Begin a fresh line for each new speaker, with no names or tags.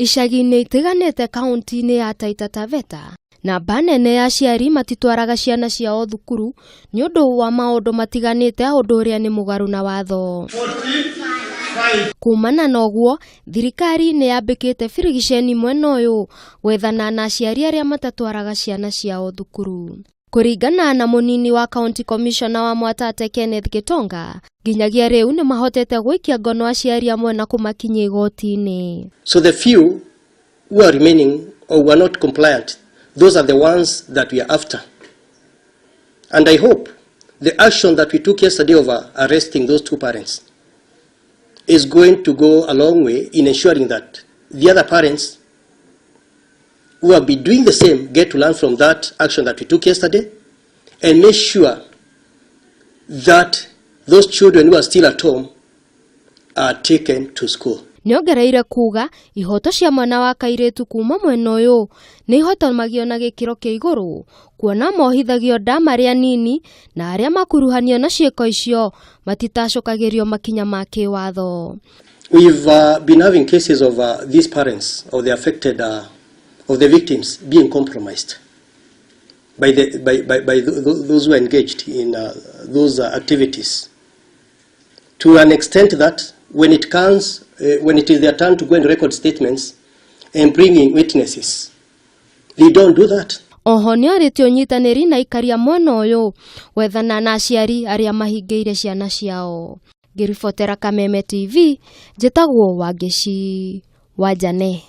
Icagi-inĩ itiganĩte kaunti-inĩ ya Taita Taveta, namba nene ya aciari matitwaraga ciana ciao thukuru nĩ ũndũ wa maũndũ matiganĩte, ũndũ ũrĩa nĩ mũgarũ na watho. Kumana na ũguo, thirikari nĩ yambĩkĩte birigiceni mwena ũyũ gwethana na aciari arĩa matatwaraga ciana ciao thukuru. Kũringana na mũnini wa county commissioner wa Mwatate Kenneth Gitonga, nginyagia rĩu nĩ mahotete gũikia ngono aciari amwe na kũmakinyia igoti-inĩ.
So the few who are remaining or who are not compliant, those are the ones that we are after. And I hope the action that we took yesterday of arresting those two parents is going to go a long way in ensuring that the other parents who have been doing the same get to learn from that action that we took yesterday and make sure that those children who are still at home are taken to school.
Nĩongereire kuga ihoto cia mwana wa kairĩtu kuma mwena ũyũ nĩ ihotomagio na gĩkĩro kĩa igũrũ, kuona mohithagio nda marĩ anini na arĩa makuruhanio na ciĩko icio matitacũkagĩrio makinya ma kĩwatho.
We've been having cases of these parents of the affected, of the victims being compromised by, the, by, by, by th those who are engaged in those activities, to an extent that when it comes, when it is their turn to go and record statements and bring in witnesses, they don't do that.
Oho nĩorĩtie ũnyitanĩri na aikari a mwena ũyũ gwethana na aciari arĩa mahingĩire ciana ciao. Ngĩribotera Kameme TV, njĩtagwo Wangeci Wanjane.